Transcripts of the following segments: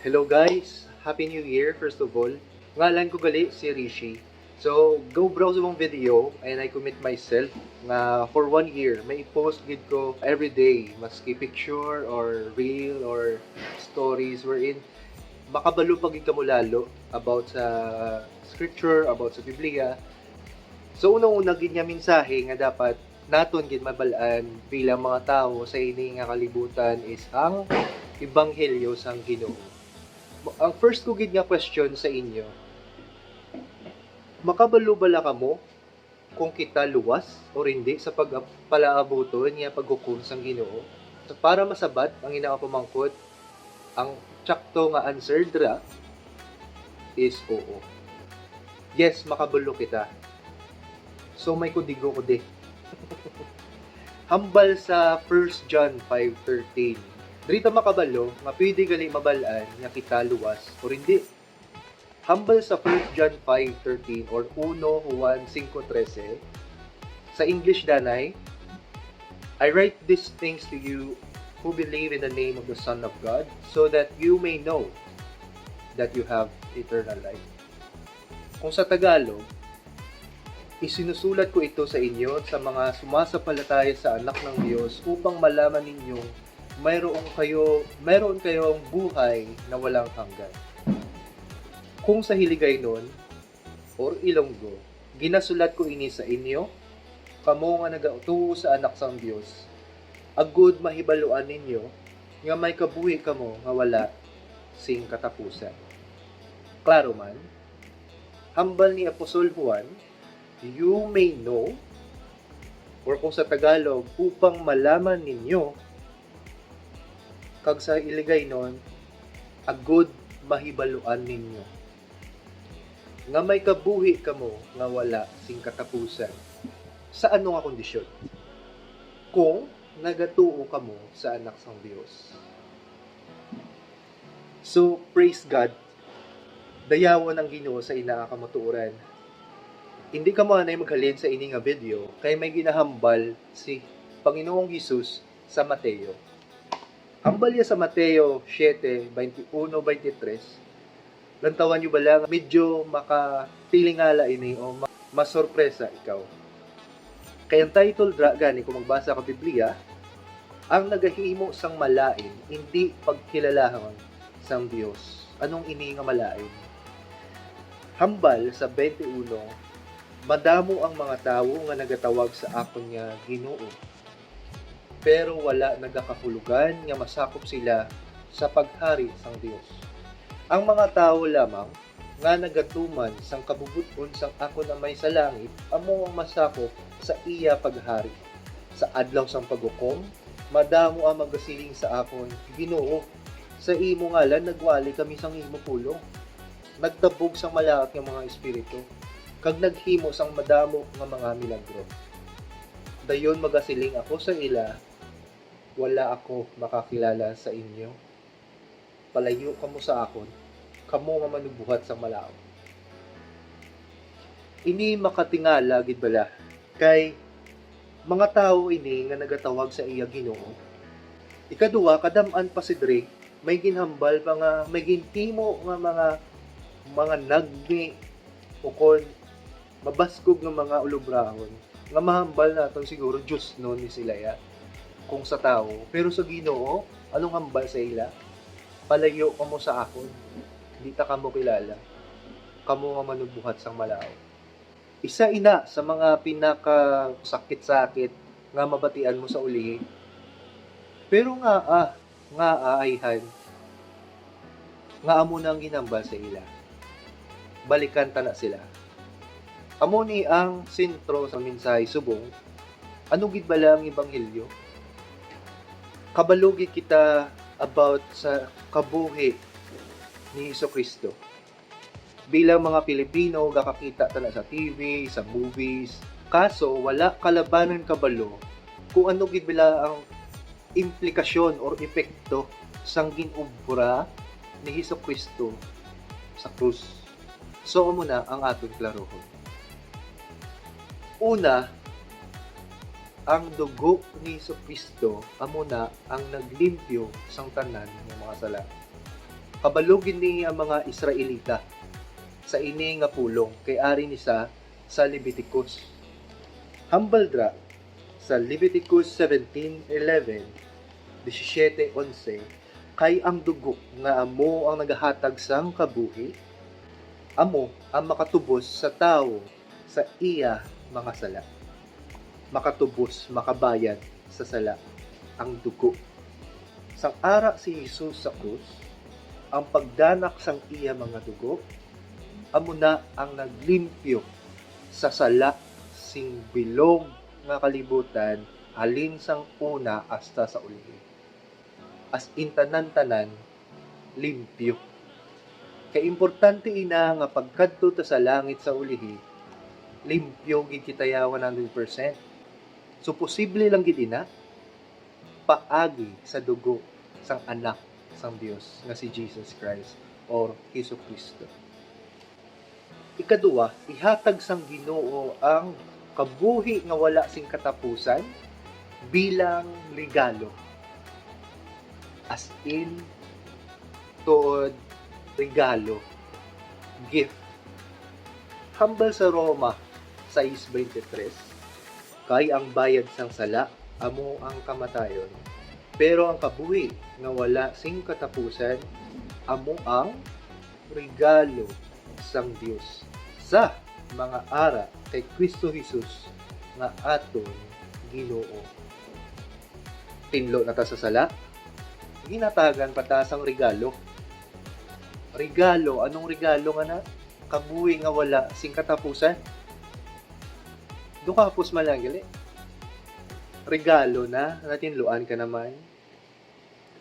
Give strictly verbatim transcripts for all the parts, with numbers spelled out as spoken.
Hello guys! Happy New Year, first of all. Ngalan ko gali si Rishi. So, go browse mong video and I commit myself nga for one year, may i-post gid ko every day, maski picture or reel or stories wherein makabalo pa gid kamo lalo about sa scripture, about sa Biblia. So, unang-una gid nga mensahe nga dapat naton gid mabal-an bilang mga tawo sa ini nga kalibutan is ang ebanghelyo sang Ginoo. Ang first ko gid nga question sa inyo, makabalo bala kamo kung kita luwas or hindi sa pag-, palaabuton nga paghukom sang Ginoo? So, para masabat ang ina nga pamangkot, ang tsakto nga answer dira is oo. Yes, makabalo kita. So, may kudigo ko di. Hambal sa First John five thirteen, diri ta makabalo nga pwede gali mabal-an nga kita luwas or hindi. Hambal sa First John five thirteen or uno Juan cinco trece, sa English danay, "I write these things to you who believe in the name of the Son of God, so that you may know that you have eternal life." Kung sa Tagalog, "Isinusulat ko ito sa inyo, sa mga sumasampalataya sa Anak ng Dios, upang malaman ninyong mayroon kayo, mayroon kayong buhay na walang hanggan." Kung sa Hiligaynon or Ilonggo, ginasulat ko ini sa inyo, kamo nga nagatuo sa Anak sang Dios, agud mahibaluan ninyo nga may kabuhi kamo nga wala sing katapusan. Klaro man, hambal ni Apostol Juan, "You may know," or kung sa Tagalog, "Upang malaman ninyo," kag sa Hiligaynon, "Agud mahibaluan ninyo nga may kabuhi kamo nga wala sing katapusan." Sa ano nga kondisyon? Kung nagatuo kamo sa Anak sang Dios. So, praise God. Dayawon ang Ginoo sa ina nga kamatuoran. Hindi kamo anay maghalin sa ini nga video kay may ginahambal si Panginoong Hesus sa Mateo. Hambal niya sa Mateo siete, veintiuno, veintitrés. Lantawan niyo bala nga medyo makatilingala ini o ma-, masorpresa ikaw. Kay ang title dra gani, kung magbasa ka Biblia, "Ang nagahimo sang malain, indi pagkilalahan sang Dios." Anong ini nga malain? Hambal sa twenty-one, "Madamo ang mga tawo nga nagatawag sa akon nga Ginoo, pero wala nagakahulugan nga masakop sila sa paghari sang Dios. Ang mga tawo lamang nga nagatuman sang kabubut-on sang akon Amay sa langit amo ang masakop sa iya paghari. Sa adlaw sang paghukom, madamo ang magasiling sa akon, 'Ginoo, sa imo ngalan nagwali kami sang imo pulong, nagtabog sang malaut nga mga espiritu, kag naghimo sang madamo nga mga milagro.' Dayon magasiling ako sa ila, 'Wala ako makakilala sa inyo. Palayo kamo sa akon, kamo nga manubuhat sang malaut.'" Ini makatingala gid bala, kay mga tawo ini nga nagatawag sa iya Ginoo. Ikaduha, kadam-an pa si diri, may ginhambal pa nga may ginhimo nga mga, mga nagmi, ukon mabaskog nga mga ulobrahon, nga mahambal naton siguro diosnon ni sila ya kung sa tawo. Pero sa Ginoo, anong hambal sa ila? "Palayo kamo sa akon, di ta kamo kilala, kamo nga manubuhat sang malaut." Isa ina sa mga pinakasakit-sakit nga mabatian mo sa ulihi. Pero ngaa, ngaa ayhan nga amo na ang ginhambal sa ila? Balikan ta na sila. Amo ni ang sentro sa mensahe subong, ano gid bala ang ebanghelyo? Kabalo gid kita about sa kabuhi ni Jesu-Cristo. Bilang mga Pilipino, gakakita ta na sa T V, sa movies. Kaso, wala kalabanan kabalo kung ano gid bala ang implikasyon or epekto sang gin-obra ni Jesu-Cristo sa krus. So, amo na ang aton klarohon. Una, ang dugo ni Jesu-Cristo amo na ang naglimpyo sang tanan nga mga sala. Kabalo gid ni ang mga Israelita sa ini nga pulong, kay ari ni sa, sa Leviticus. Hambal dra, sa Leviticus seventeen eleven, disisiete onse, kay ang dugo nga amo ang nagahatag sang kabuhi, amo ang makatubos sa tawo sa iya mga sala. Makatubos, makabayad sa sala ang dugo. Sang ara si Jesus sa krus, ang pagdanak sang iya mga dugo amo na ang naglimpyo sa sala sing bilog nga kalibutan, halin sang una hasta sa ulihi. As in, tanan-tanan limpyo. Kay importante ina nga pagkadto ta sa langit sa ulihi, limpyo gid kita ya one hundred percent. So, posible lang gid ina paagi sa dugo sang Anak sang Dios nga si Jesus Christ or Jesu-Cristo. Ikaduha, ihatag sang Ginoo ang kabuhi nga wala sing katapusan bilang regalo. As in, tuod, regalo, gift. Hambal sa Roma sais veintitrés, kay ang bayad sang sala amo ang kamatayon, pero ang kabuhi nga wala sing katapusan amo ang regalo sang Dios sa mga ara kay Cristo Jesus nga aton Ginoo. Tinlo na ta sa sala, ginatagan pa ta sang regalo. Regalo, anong regalo nga na? Kabuhi nga wala sing katapusan. Dukapos man lang gali. Regalo na, natinluan ka naman.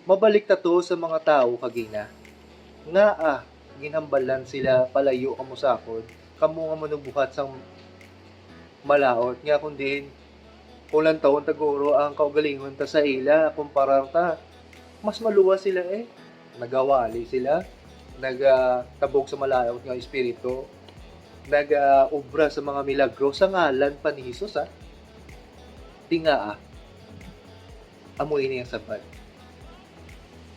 Mabalik ta to sa mga tawo kagina. Ngaa ginhambalan sila palayo kamo sa akon, kamo nga manubuhat sang malaut, nga kon diin kung lantawon ta guro ang kaugalingon ta sa ila, kumparar ta, mas maluwas sila, eh. Nagawali sila, nagatabog sa malaut nga espiritu, nagaobra sa mga milagro sa ngalan pa ni Jesus, ha. Tingaa, amo ini ang sabat.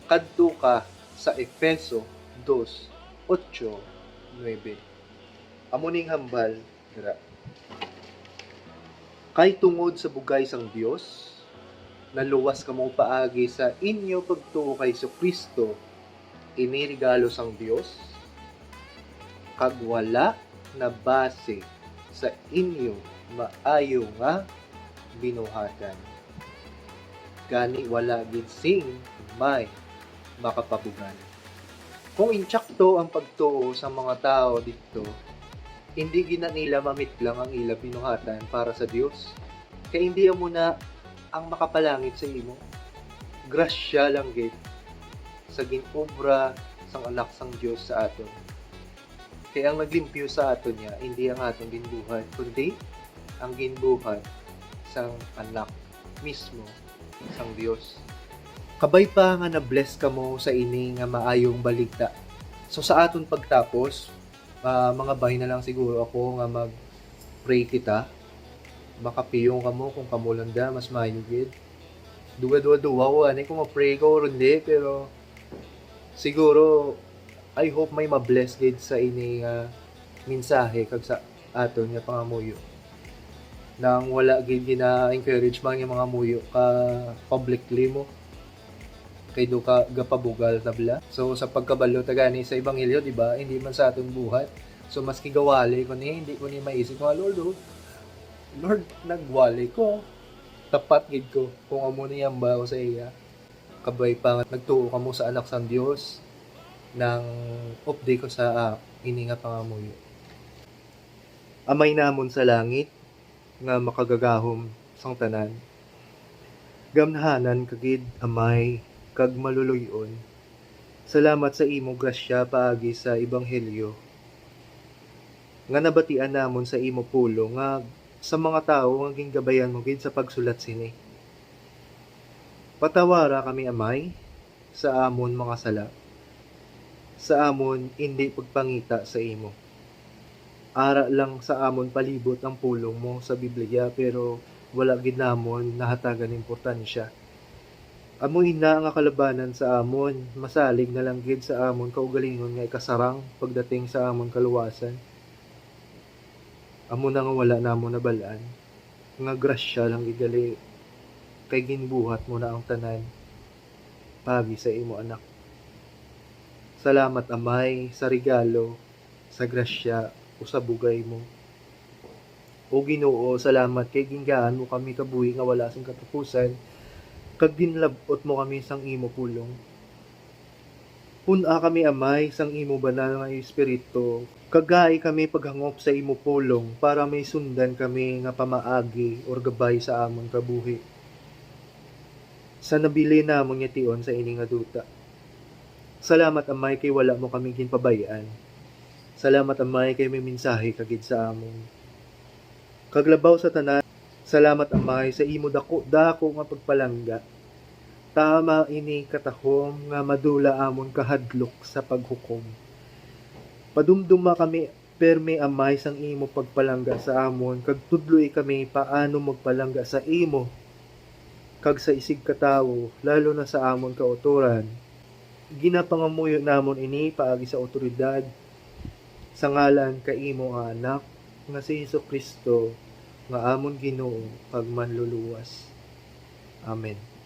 Kadto ka sa Efeso dos, ocho, nuebe. Amo ning hambal dira. Kay tungod sa bugay sang Dios, naluwas kamo paagi sa inyo pagtuo kay Jesu-Cristo. Ini regalo sang Dios, kag wala nabase sa inyo maayo nga binuhatan. Gani, wala gid sing may makapabugal. Kung insakto ang pagtuo sang mga tawo didto, indi gid na nila mamitlang ang ila binuhatan para sa Dios, kay indi amo na ang makapalangit sa imo. Grasya lang gid sa gin-obra sang Anak sang Dios sa aton. Kay ang naglimpyo sa aton niya, indi ang aton ginbuhat, kundi ang ginbuhat sang Anak mismo sang Dios. Kabay pa nga na-bless kamo sa ini nga maayong balita. So, sa aton pagtapos, ah, mangabay na lang siguro ako nga mag-pray kita. Makapiyong kamo kung kamo lang da, mas maayo gid. Duwa-duwa-duwa ko ani kung ma-pray ko or hindi, pero siguro, I hope may ma-bless gid sa ini nga mensahe kag sa aton nga pangamuyo. Nang wala gid gina-encourage man nga mangamuyo ka publicly mo, kay do ka gapabugal tabla. So, sa pagkabalo ta gani sa ebanghelyo, di ba, hindi man sa aton buhat. So, maski gawali ko ni, hindi ko ni maisip nga, "Lord, oh, Lord, nagwali ko." Tapat gid ko kung amo ni ang baho sa iya. Kabay pa nga nagtuo kamo sa Anak sang Dios, nang updi ko sa, ah, ini nga pangamuyo. Amay namon sa langit, nga makagagahom sang tanan, gamhanan ka gid, Amay, kag maluluy-on. Salamat sa imo grasya paagi sa ebanghelyo nga nabatian namon sa imo pulong nga sa mga tawo nga gingabayan mo gid sa pagsulat sini. Patawara kami, Amay, sa amon mga sala, sa amon indi pagpangita sa imo. Ara lang sa amon palibot ang pulong mo sa Biblia, pero wala gid namon nahatagan importansya. Amo ina nga kalabanan sa amon, masalig na lang gid sa amon kaugalingon nga ikasarang pagdating sa amon kaluwasan. Amo na nga wala namon nabal-an nga grasya lang gid gali, kay ginbuhat mo na ang tanan paagi sa imo Anak. Salamat, Amay, sa regalo, sa grasya, o sa bugay mo. O Ginoo, salamat kay gingaan mo kami kabuhi nga wala sing katapusan, kag ginlab-ot mo kami sang imo pulong. Pun-a kami, Amay, sang imo banal nga Espiritu, kag gai kami paghangop sa imo pulong para may sundan kami nga pamaagi or gabay sa amon kabuhi sa nabilin namon nga tion sa ini nga duta. Salamat, Amay, kay wala mo kami ginpabay-an. Salamat, Amay, kay may mensahe ka gid sa amon. Kag labaw sa tanan, salamat, Amay, sa imo dako-dako nga pagpalangga. Tama ini katahom nga madula amon kahadlok sa paghukom. Padumduma kami permi, Amay, sang imo pagpalangga sa amon, kag tudloi kami paano magpalangga sa imo kag sa isigkatawo, lalo na sa amon kautoran. Ginapangamuyo namon ini paagi sa awtoridad sa ngalan ka imo nga Anak, nga si Jesu-Cristo, nga amon Ginoo kag Manluluwas. Amen.